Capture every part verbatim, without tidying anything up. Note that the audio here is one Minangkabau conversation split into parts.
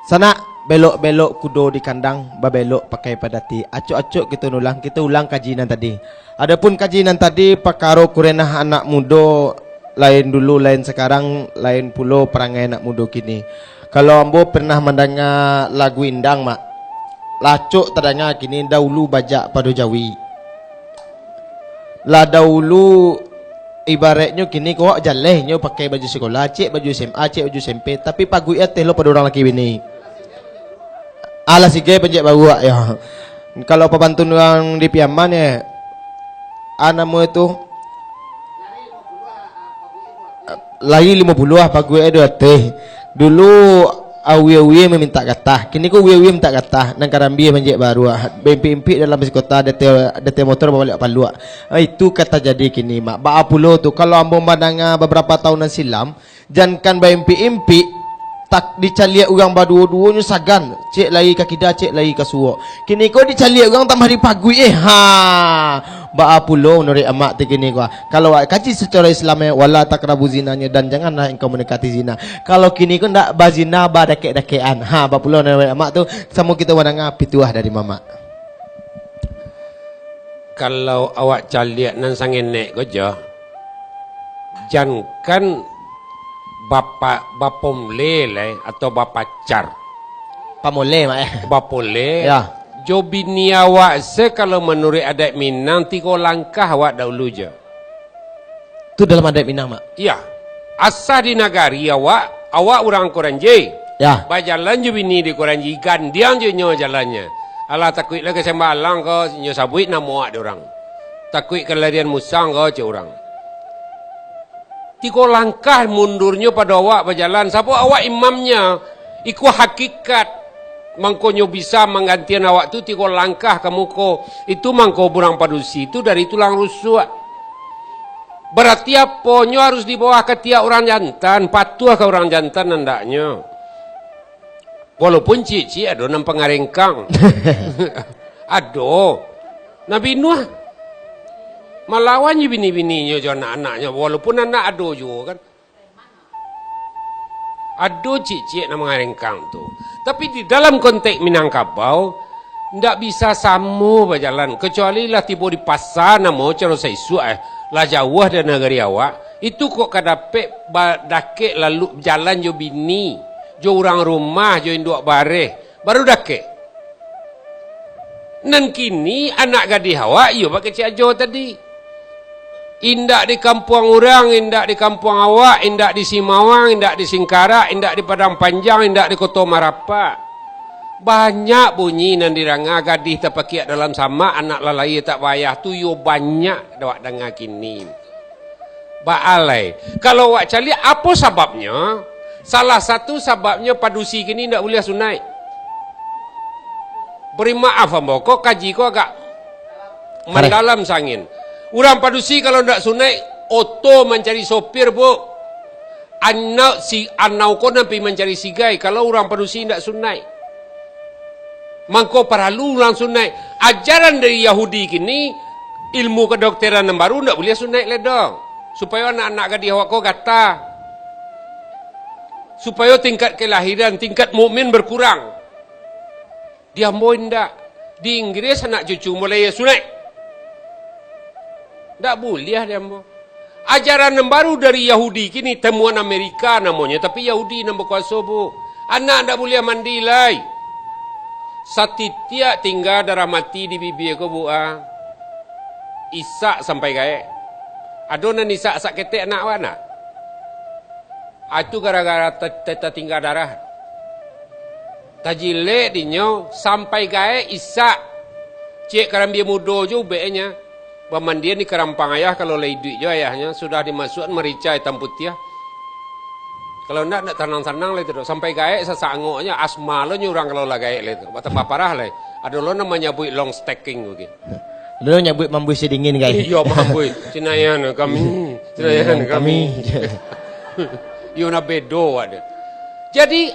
Sanak, belok-belok kudo di kandang, babelok pakai padati. Acok-acok kito ulang, kito ulang kaji nan tadi. Adopun kaji nan tadi, pakaro kurenah anak mudo, lain dulu, lain sakarang, lain pulo parangai anak mudo kini. Kalau ambo pernah mandanga lagu indang, Mak, lah acok tadanga kini, dahulu bajak pado jawi. Lah dahulu, ibaratnyo kini ko awak jaleh nyo pakai baju sikolah, ciek baju S M A, ciek baju S M P, tapi paguik ateh lo pado urang laki bini. Alah sigai pancik baruak yo. Kalau papantun urang di Piaman yo, a namo itu, Lai limo puluah paguik ado ateh. Dulu awie-awie mamintak gatah, kini ko wie-wie mintak gatah, nan karambia manjek baruak, baimpik-impik dalam basi kota, dateh, dateh motor babaliak paluak. Ah, itu ka tajadi kini, Mak. Baa pulo tu, kalau ambo mandanga babarapo taun nan silam, jankan baimpik-impik, tak dicaliak urang baduo-duonyo sagan, cek lai ka kida, cek lai ka suok. Kini ko dicaliak urang tambah dipaguik, eh, ha. Baa pulo manuruik amak tu kini ko? Kalau awak kaji sacaro Islam, eh, "Wala takrabu zina," nyo, "Dan janganlah engkau mendekati zina." Kalau kini ko ndak bazina, badakek-dakekan. Ha, baa pulo manuruik amak tu, samo kito mandanga pituah dari mamak. Kalau awak caliak nan sangenek ko jo, jankan bapa-, bapomle lai atau bapacar. Pamole, Mak, eh. Bapole. Ya. Jo bini awak se, kalau manuruik adat Minang, tigo langkah awak dahulu jo. Tu dalam adat Minang, Mak? Iya. Asa di nagari awak, awak urang Koranji. Ya. Bajalan jo bini di Koranji, gandiang jo inyo jalannyo. Alah, takuik lah ka Sambalang ko, inyo sabuik namo awak di urang. Takuik kalarian musang ko, cek urang. Tigo langkah mundurnyo pado awak bajalan, sabab awak imamnyo. Iko hakikat. Mangkonyo bisa manggantian awak tu tigo langkah ka muko. Itu mangko urang padusi tu dari tulang rusuak. Barati apo? Nyo harus di bawah katiak urang jantan, patuah ka urang jantan andaknyo. Walaupun ciek-ciek ado nan pangarengkang. Ado. Nabi Nuh malawan jo bini-bininyo jo anak-anaknyo, walaupun anak ado juo kan. Ado ciek-ciek nan mangarengkang tu. Tapi di dalam konteks Minangkabau, ndak bisa samo bajalan, kecuali lah tibo di pasa namo caro saisuak, eh, lah jauah dari nagari awak, itu kok ka dapek ba-, dakek lalu jalan jo bini, jo urang rumah, jo induak bareh, baru dakek. Nan kini anak gadih awak, iyo bak kecek Ajo tadi. Indak di kampuang urang, indak di kampuang awak, indak di Simawang, indak di Singkarak, indak di Padang Panjang, indak di Koto Marapak. Banyak bunyi nan diranga, gadih tapakiak dalam samak, anak lah lahia tak baayah tu, iyo banyak awak danga kini. Baa lai. Kalau awak caliak, apo sababnyo? Salah satu sababnyo padusi kini indak buliah sunaik. Bari maaf ambo, ko kaji ko agak mandalam sangin. Urang padusi kalau ndak sunaik, oto mancari sopir, Bu. Anau si, anau ko nan pi mancari sigai, kalau urang padusi ndak sunaik. Mangko paralu urang sunaik. Ajaran dari Yahudi kini, ilmu kedokteran nan baru ndak buliah sunaik lai doh. Supayo anak-anak gadih awak ko gata. Supayo tingkat kelahiran, tingkat mukmin berkurang. Di ambo indak. Di Inggris anak cucu mulai sunaik. Ndak buliah di ambo. Ajaran nan baru dari Yahudi kini, temuan Amerika namonyo, tapi Yahudi nan bakuaso, Bu. Anak ndak buliah mandi lai. Satitiak tingga darah mati di bibia ko, Bu, ah. Isak sampai gaek. Ado nan isak sak ketek anak awak ndak? Ah, itu gara-gara te-, te-, tatingga darah. Tajilek dinyo sampai gaek isak. Ciek karambia mudo jo ubeknyo. Bamandian di karampang ayah, kalau lah iduik jo ayahnyo, sudah dimasuakan marica itam putiah. Kalau ndak, ndak tanang-tanang lai tu doh. Sampai gaek sasak angoknyo, asma lo nyo urang kalau lah gaek lai tu. Batambah parah lai. Ado lo nan manyabuik long stacking tu, Ki. Ado lo nyabuik mambuih sidingin, Ki. Iyo, mambuih. Sinayan kami, sinayan kami. Iyo, nah bedo awak tu. Jadi,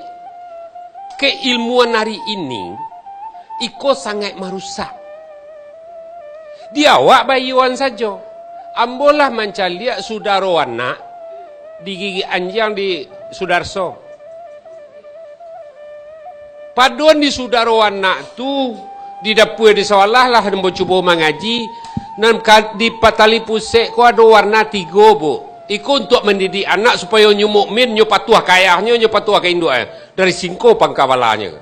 keilmuan hari ini, iko sangaik marusak. Di awak baiyoan sajo. Ambo lah mancaliak sudaro anak digigik anjiang di Sudarso. Paduan di sudaro anak tu, di dapua di sawalah lah nan bacubo mangaji, nan ka, di patali pusek ko ado warna tigo, Bu. Iko untuak mandidik anak supayo nyo mukmin, nyo patuah ka ayahnyo, nyo patuah ka induaknyo. Dari singko pangka balanyo.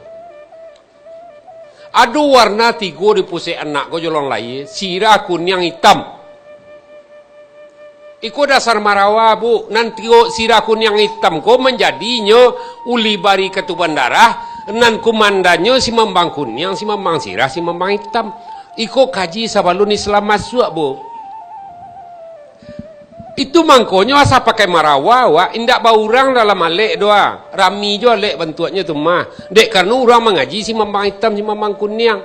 Ado warna tigo di pusek anak ko jolong lahia, sirah, kuniang, itam. Iko dasar marawa, Bu. Nan tigo sirah kuniang itam ko manjadinyo uli bari katuban darah, nan kumandannyo si mambang kuniang, si mambang sirah, si mambang itam. Iko kaji sabalun Islam masuak, Bu. Itu mangkonyo asa pakai marawa, wak, indak baurang dalam alek doh, ah. Rami jo alek bantuaknyo tu mah. Dek karano urang mangaji si mambang itam, si mambang kuniang.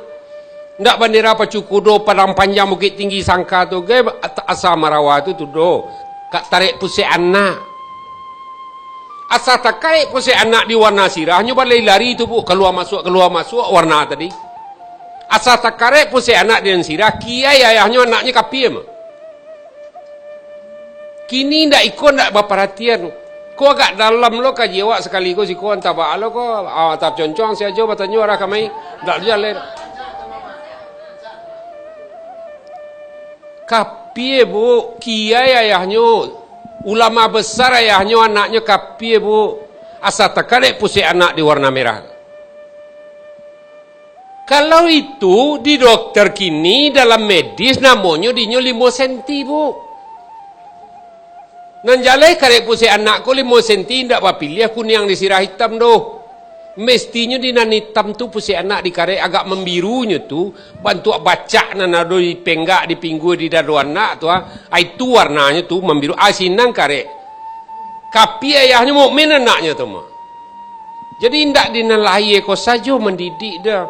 Ndak bandera Pacu Kudo, Padang Panjang, Bukik Tinggi Sangka tu ge, at-, asa marawa tu, tu doh. Ka tarek pusek anak. Asa takarek pusek anak di warna sirah, nyo balari-lari tu, Bu, kalua masuak, kalua masuak warna tadi. Asa takarek pusek anak di nan sirah, kiai ayahnyo, anaknyo kapia mah. Kini ndak, iko ndak baparatian. Ko agak dalam lo kaji awak sakali ko siko, antah baa lo ko, ah, taconcong sajo batanyo arah kamari. Ndak jaleh. Kapia, Bu, kiai ayahnyo, ulama besar ayahnyo, anaknyo kapia, Bu. Asa takarek pusek anak di warna merah. Kalau itu, di dokter kini, dalam medis, namonyo dinyo limo senti, Bu. Nan jaleh karek pusek anak ko limo senti, indak bapiliah kuniang di sirah itam doh. Mestinyo di nan itam tu pusek anak dikarek agak mambirunyo tu, bantuak bacak nan ado di penggak, di pinggua, di dado anak tu, ah. Ah, itu warnanyo tu mambiru, ah, sinan karek. Kapia ayahnyo, mukmin anaknyo tu mah. Jadi, indak di nan lahia ko sajo mandidik doh.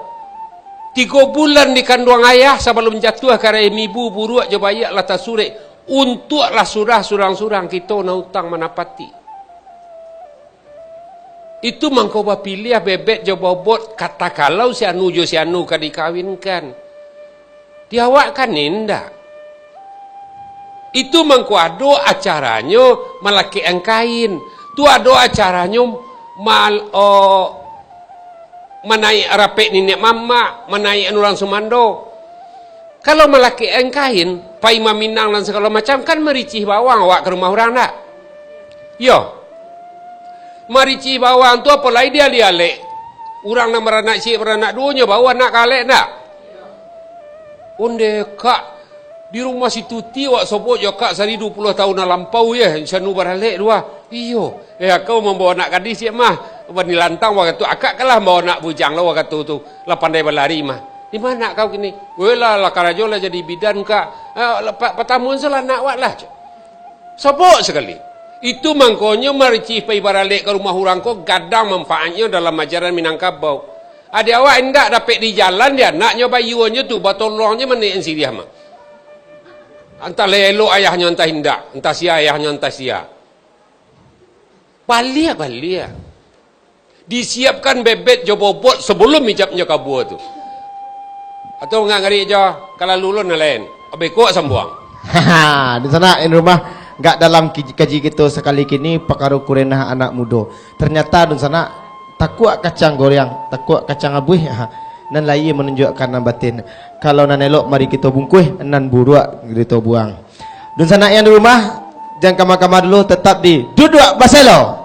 Tigo bulan dikanduang ayah, sabalum jatuah ka rahim ibu, buruak jo baiak lah tasurek. Untuaklah surah surang-surang kito nan utang manapati. Itu mangko bapiliah bebet jo bobot, katakalau si anu jo si anu ka dikawinkan. Di awak kan indak. Itu mangko ado acaranyo malakekan kain. Tu ado acaranyo mal-, o, manaik rapek niniak mamak, manaik urang sumando. Kalau malakekan kain, pai maminang dan sagalo macam, kan maricih bawang awak ka rumah urang, ndak? Iyo. Maricih bawang tu, apo lai di alek-alek. Urang nan baranak ciek, baranak duo, nyo bao anak ka alek, ndak? Onde, Kak, di rumah si Tuti awak sobok jo Kak sari duo puluah taun nan lampau, yeh, sanu baralek dua. Iyo. Eh, akau mambao anak gadih ciek mah. Bani lantang wakatu akak kalah mambao anak bujang lo wakatu tu. Lah pandai balari mah. Di ma anak kau kini? Weh lah, lah karajo lah jadi bidan, Kak. Ah, lah, pa-, patamuan salah anak awak lah. Sobok sakali. Itu mangkonyo maricih pai baralek ka rumah urang ko gadang manfaatnyo dalam ajaran Minangkabau. Adi awak indak dapek di jalan, di anaknyo bayuonyo tu, batolongnyo manaikan siriah mah. Antah lah elok ayahnyo, antah indak. Antah sia ayahnyo, antah sia. Baliak, baliak. Disiapkan bebet jo bobot sabalum ijab nyo kabua tu. Atau ngak ngarik jo, kalalu ulun nan lain. Abih kuak sambuang. Haha, dunsanak di rumah, gak dalam ki-, kaji kito sakali kini, pakaro kurenah anak mudo. Ternyata, dunsanak, takuak kacang goreang, takuak kacang abuih, ha, nan lahia manunjuakkan nan batin. Kalau nan elok, mari kito bungkuih, nan buruak kito buang. Dunsanak yang di rumah, jan kama-kama dulu, tetap di Duduak Baselo.